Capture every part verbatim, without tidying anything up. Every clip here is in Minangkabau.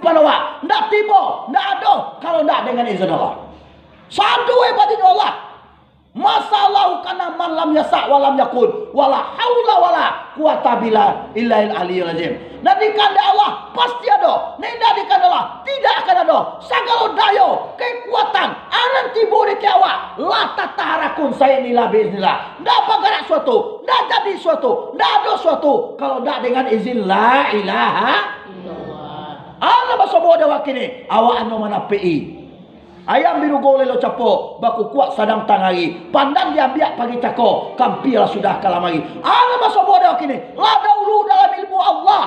Panawa, ndak tibo, ndak ado, kalau ndak dengan izin Allah. Sadu ibadahnya Allah. Masalahu kana man lam yasa wa lam yakun, wala haula wala quwata billa illal aliyul azim. Nan dikandaki Allah pasti ado, nan indak dikandaki Allah tidak akan ado. Sagalo dayo, kekuatan, anan tibo di awak, la tataharakun sayan illa biiznillah. Ndak bagarak suatu, ndak jadi suatu, ndak ado suatu kalau ndak dengan izin la ilaha illallah. Alah basobok di awak kini, awak ano manapik-i. Ayam birugo lelo capo, bakukuak sadang tangah ari, pandan diambiak pagi cako, kampia lah sudah ka lamari. Alah basobok di awak kini, lah daulu dalam ilmu Allah.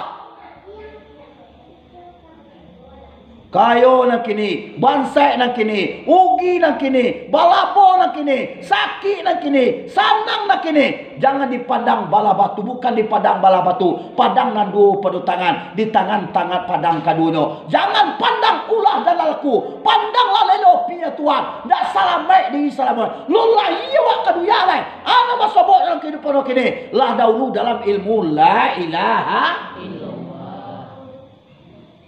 Kayo nan kini, bansaik nan kini, ugi nan kini, balabo nan kini, sakik nan kini, sanang nan kini. Jangan dipandang balah batu, bukan dipandang balah batu. Pandang nan duo pado tangan, di tangan, tangan pandang kaduonyo. Jangan pandang ulah dan laku, pandanglah lelo pinyo Tuhan. Ndak salamaik diri salamaik. Lun lahia awak ka dunia lai. Alah basobok dalam kahidupan awak kini, lah daulu dalam ilmu la ilaha illallah.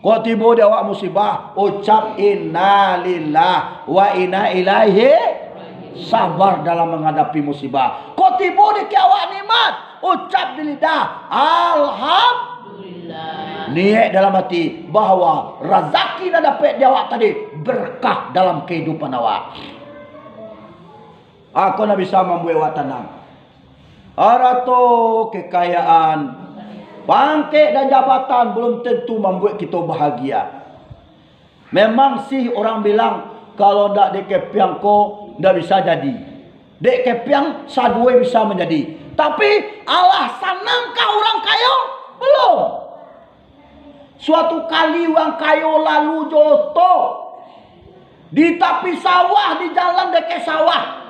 Kok tibo di awak musibah, ucap innalillah wa inna ilaihi, sabar dalam manghadapi musibah. Kok tibo di awak nikmat, ucap di lidah, alhamdulillah. Niaik dalam ati bahwa razaki nan dapek di awak tadi berkah dalam kahidupan awak. Ako nan bisa mambuek awak tanang. Arato, kekayaan, pangkek dan jabatan belum tentu mambuek kito bahagia. Memang sih orang bilang, kalau ndak dek kepiang ko, ndak bisa jadi. Dek kepiang saduo bisa manjadi. Tapi, alah sanangkah urang kayo? Belum. Suatu kali urang kayo lalu jo oto di tapi sawah, di jalan dakek sawah.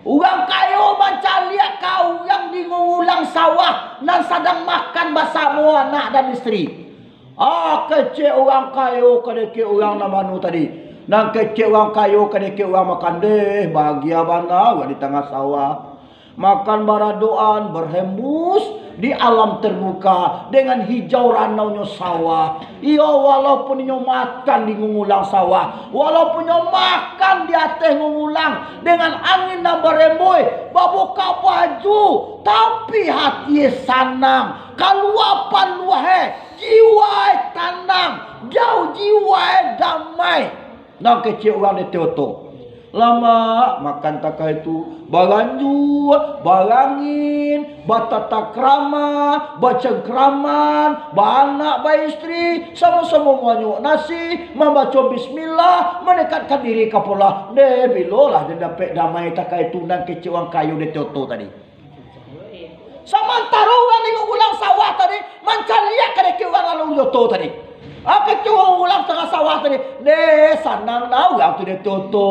Urang kayo mancaliak ka urang di ngungulang sawah nan sadang makan basamo anak dan isteri. Ah, kecek urang kayo kadakek urang nan mano tadi. Nan kecek urang kayo kadakek urang makan, deh, bahagia bana urang di tangah sawah. Makan baradoan, berhembus di alam terbuka dengan hijau ranaunyo sawah. Iyo, walaupun inyo makan di ngungulang sawah, walaupun inyo makan di ateh ngungulang dengan angin nan baremboi, babuka baju, tapi hati sanang, kalua paluah, jiwa tanang, jauh jiwa damai. Nan kecek urang di ateh oto. Lamak makan takah itu, baranjua, barangin, batatakrama, bacangkraman, baanak, baistri, samo-samo manyuak nasi, mambaco bismillah, mandekatkan diri ka polah. Deh, bilolah den dapek damai takah itu nan kecek urang kayo di ateh oto tadi. Samantaro urang di ngungulang sawah tadi mancaliak kadakek urang lalu di oto tadi. Ah, kecek urang ngungulang tangah sawah tadi, deh, sanang nah urang tu di ateh oto.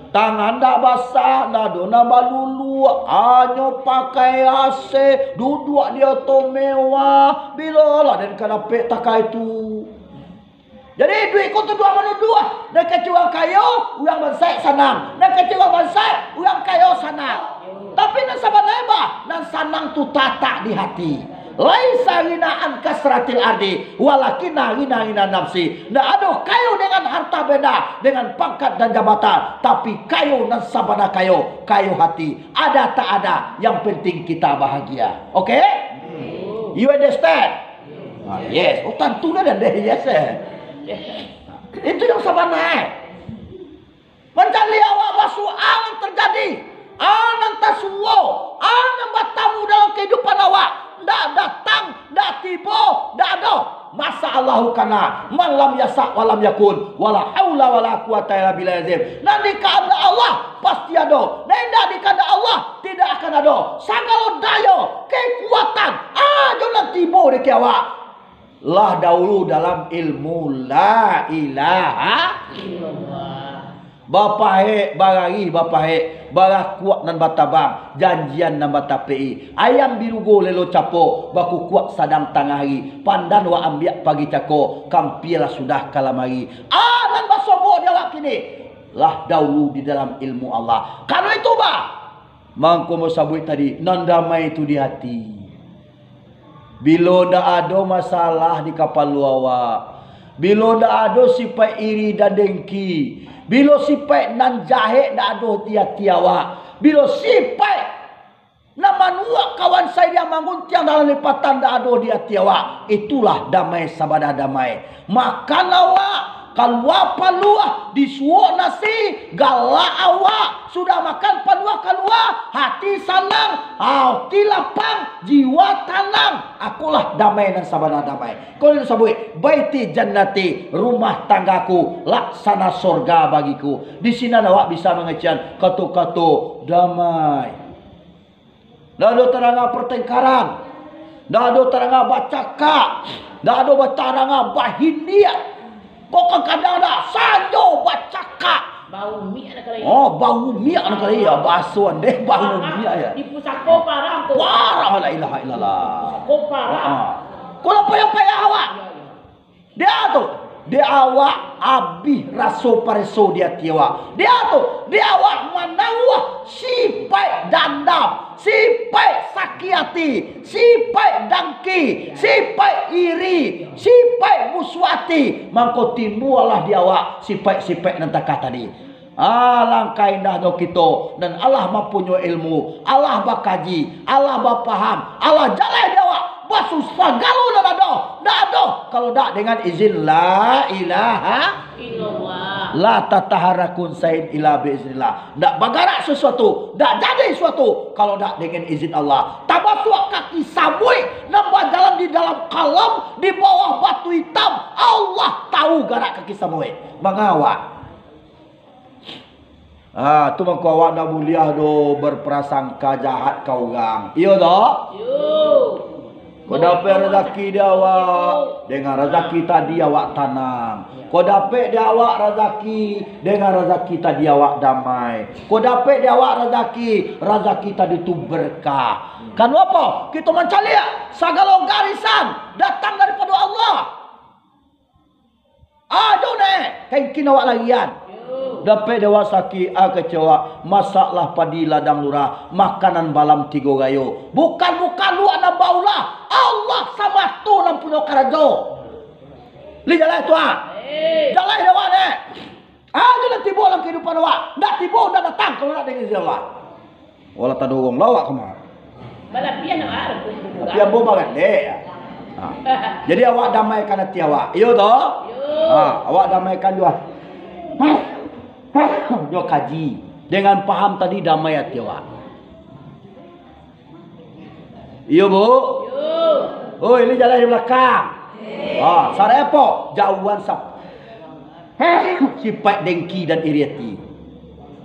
Tangan ndak basah, ndak ado nan baluluak, hanyo pakai A C, duduak di oto mewah. Bilolah den ka dapek takah itu? Jadi, duit ko tu duo manuduah. Nan kecek urang kayo, urang bansaik sanang. Nan kecek urang bansaik, urang kayo sanang. Tapi nan sabananyo, bah, nan sanang tu tatak di hati. Laisa ghina an kasratil ardi, walakinna ghina ghina nafsi. Ndak ado kayo dengan harta benda, dengan pangkat dan jabatan, tapi kayo nan sabana kayo, kayo hati. Ada tak ada, yang penting kita bahagia. Oke? You understand? Ah, yes. Oh, tantu lah dan deh, yes, eh. Itu yang sabana, eh. Mancaliak awak basuo, a nan terjadi, a nan tasuo, a nan batamu dalam kahidupan awak. Ndak datang, ndak tibo, ndak ado. Masalahu kana, man lam yasa wa lam yakun, wala haula wala quwata illa billahil azim. Nan dikahandak Allah, pasti ado. Nan indak dikahandak Allah, tidak akan ado. Sagalo dayo, kekuatan, ajo nan tibo di awak. Lah daulu dalam ilmu la ilaha illallah. Bapahek, barari bapahek, barakuak nan batabang, janjian nan batapek-i. Ayam birugo lelo capo, bakukuak sadang tangah ari, pandan wak ambiak pagi cako, kampia lah sudah ka lamari. A nan basobok di awak kini, lah daulu di dalam ilmu Allah. Karano itu, bah, mangko ambo sabuik tadi, nan damai tu di hati. Bilo ndak ado masalah di kapalo awak, bilo ndak ado sipaik iri dan dengki, bilo sipaik nan jahek ndak ado di ati awak, bilo sipaik nan manuak kawan saidiang manguntiang dalam lipatan ndak ado di ati awak, itulah damai sabana damai. Makan awak, kalua paluah, disuok nasi, galak awak, sudah makan paluah kalua, hati sanang, hati lapang, jiwa tanang. Akolah damai nan sabana damai. Ko nan disabuik, "Baiti jannati, rumah tanggaku, laksana sorga bagiku." Di sinan awak bisa mangecekan kato-kato damai. Ndak ado tadanga pertengkaran. Ndak ado tadanga bacakak. Ndak ado ba-, tadanga bahindiak. Kok kadang-kadang dak sanjo bacakak. Bau miak nak kalai. Oh, bau miak nak kalai, ya, bahaso andeh, bau miak, ya. Di pusako parah ko. Parah, la ilaha illallah. Pusako parah. Ah. Ko lah payah-payah awak. Iyo, iyo. Dia tu, dia awak abih raso pareso di ati awak. Dia tu, dia awak manauah sipaik dandam, sipaik sakik ati, sipaik dangki, sipaik iri, sipaik musuah ati. Mangko timbualah di awak sipaik-sipaik nan takah tadi. Alangkah indahnyo kito nan alah mampunyoi ilmu, alah bakaji, alah bapaham, alah jaleh di awak, basusah galo nan ado, ndak ado kalau dak dengan izin la ilaha illallah. La tataharakun sain illa bi iznillah. Ndak bagarak sesuatu, ndak jadi sesuatu kalau ndak dengan izin Allah. Tabasuak kaki sabuik nan bajalan di dalam kalam di bawah batu itam, Allah tahu garak kaki sabuik. Mangawak. Ah, tu mangko awak ndak buliah doh berprasangka jahat ka urang. Iyo doh? Iyo. Ko dapek razaki di awak, dengan razaki tadi awak tanang. Ko dapek di awak razaki, dengan razaki tadi awak damai. Ko dapek di awak razaki, razaki tadi tu berkah. Kanuapo? Kito mancaliak sagalo garisan datang daripado Allah. Ajo neh, kengkin awak larian. Dapek di awak sakik, ah, kecewa. Masaklah padi ladang lurah, makanan balam tigo rayo. Bukan-bukan luak nan baulah, Allah samato nan punyo karajo. Li jaleh tu, ah. Jaleh di awak neh. Ajo nan tibo dalam kahidupan awak. Ndak tibo, ndak datang, kalau ndak dengan izin Allah. Walah tadorong lah awak ka ma. Balapian awak. Tapi ambo bagandek. Ha. Jadi awak damaikan ati awak. Iyo toh? Iyo. Ha, awak damaikan juo. Juo kaji. Dengan paham tadi damai ati awak. Iyo, Bu? Iyo. Oh, ini jalan di belakang. Ha, sarepo? Jauhan sap-, sipaik dengki dan iri ati.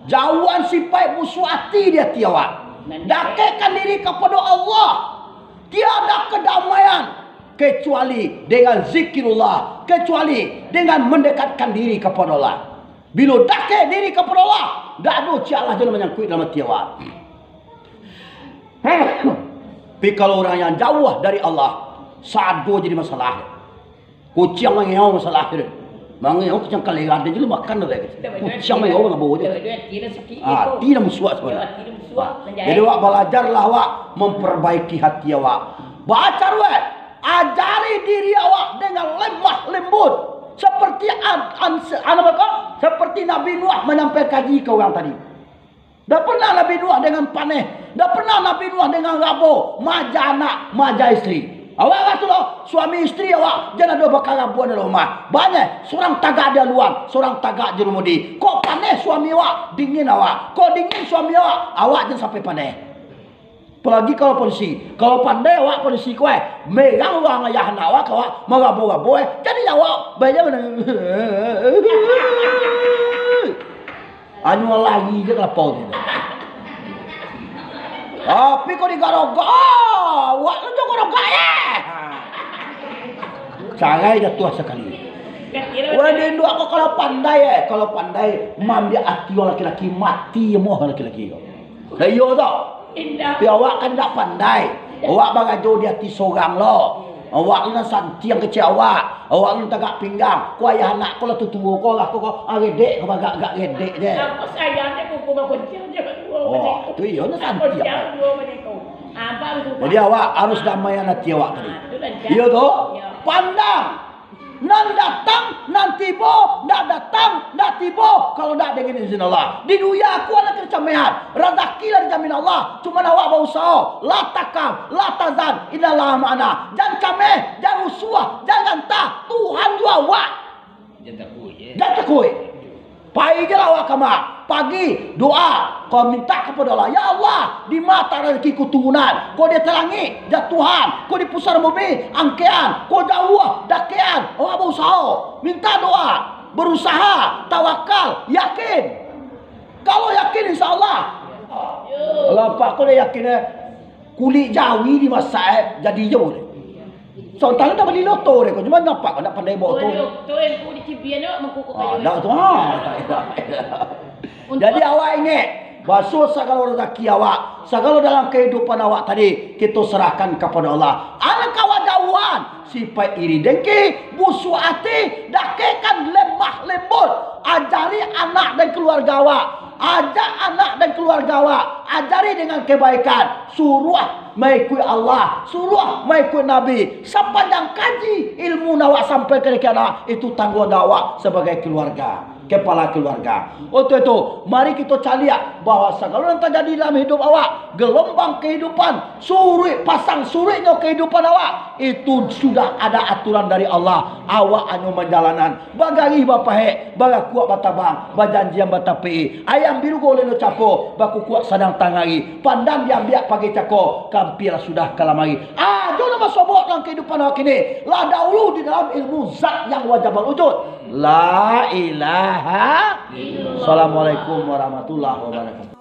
Jauhan sipaik musuah ati di ati awak. Dakekkan diri kapado Allah. Tiada kedamaian kecuali dengan zikirullah, kecuali dengan mendekatkan diri kapado Allah. Bilo dakek diri kapado Allah, ndak ado ciek alah juo nan manyangkuik dalam ati awak. Tapi kalau urang yang jauah dari Allah, sado jadi masalah. Kuciang mangeau masalah tu. Mangeau kuciang kalera, ado juo makan tu. Kuciang mangeau mangabo tu. Ah, ati nan musuah sabananyo. Ah, jadi awak balajarlah awak memperbaiki hati awak. Bacaruah, ajari diri awak dengan lemah lembut. Seperti an-, an-, anu bako? Seperti Nabi Nuh manyampaikan kaji ka urang tadi. Ndak pernah Nabi Nuh dengan paneh. Ndak pernah Nabi Nuh dengan rabo. Maja anak, maja isteri. Awak Rasulullah, suami isteri awak, jan ado bakarabuan dalam rumah. Banyak, surang tagak di aluan, surang tagak di rumudi. Kok paneh suami awak, dingin awak. Kok dingin suami awak, awak jan sampai paneh. Apalagi kalau polisi. Kalau pandai awak polisi ko, eh, merang urang ayah anak awak, awak marabo-rabo, eh. Jadi awak banyak. Anu lari je ka lapau tu. Tapi kok digarogak, ah, awak tu jo garogak, eh. Carai jatuah sakali. Wah, di induak ko kalau pandai, eh. Kalau pandai, mambiak ati urang laki-laki, mati amuah laki-laki ko. Lah iyo tu. Tapi awak kan ndak pandai. Awak barajo di ati sorang lo. Awak tu nan santiang kecek awak. Awak tu nan tagak pinggang. Ko ayah anak ko lah tutuo ko lah ko, ko, ah, gedek ko bagak-gak gedek je. Apo sayang je kuku bakunciang je baduo. Oh, tu iyo nan santiang. Bakunciang duo bani ko. Abang tu Jadi awak harus damaian ati awak tadi. Iyo toh? Pandang. Nan datang, nan tibo, ndak datang, ndak tibo, kalau ndak dengan izin Allah. Di dunia ko anak kecameh, razaki lah dijamin Allah. Cuman awak bausaho, la takaf, la tahzan, innallaha ma'ana. Jan cameh, jan rusuah, jan gantah. Tuhan jo awak. Jan takuik, yo. Jan takuik. Pai je lah awak ka ma. Pagi, doa. Kau minta kapado Allah, "Ya Allah, di ma tak razakiku turunan? Kau di ateh langik, jatuahan. Kau di pusaro bumi, angkekan. Kau jauah, dakekan." Awak bausaho. Minta doa. Berusaha. Tawakal. Yakin. Kalau yakin, insya Allah. Alah, Pak, kau dah yakin, eh? Kulik jawi dimasak, eh, jadi jo deh. Sontang dah bali loto deh, kau cuma nampak, kau nak pandai bawa tu. Waduh, tu yang ku dicibian awak mangkukuh Ah, kayu. Dah tu, ah. Untuk Jadi awak ingek, basuh sagalo razaki awak, sagalo dalam kahidupan awak tadi, kita serahkan kepada Allah. Anak awak jauhan, sifat iri dengki, busuak ati, dakekan lemah lembut. Ajari anak dan keluarga awak. Ajak anak dan keluarga awak, ajari dengan kebaikan. Suruah maikuik Allah, suruah maikuik Nabi. Sapanjang kaji ilmu nan awak sampaikan ka anak, itu tangguang jawab awak sabagai keluarga, kepala keluarga. Untuk itu, mari kito caliak bahwa sagalo nan tajadi dalam hidup awak, gelombang kehidupan, suruik pasang suruiknyo kehidupan awak, itu sudah ada aturan dari Allah. Awak hanyo manjalanan. Bagarih bapahek, barakuak batabang, bajanjian batapik. Ayam biru golelo capo, bakukuak sadang tangah ari. Pandan diambiak pagi cako, kampia sudah ka lamari. Ajo nan basobok dalam kahidupan awak kini, lah dahulu di dalam ilmu zat yang wajib wujud. La ilaha illallah. Assalamualaikum warahmatullahi wabarakatuh.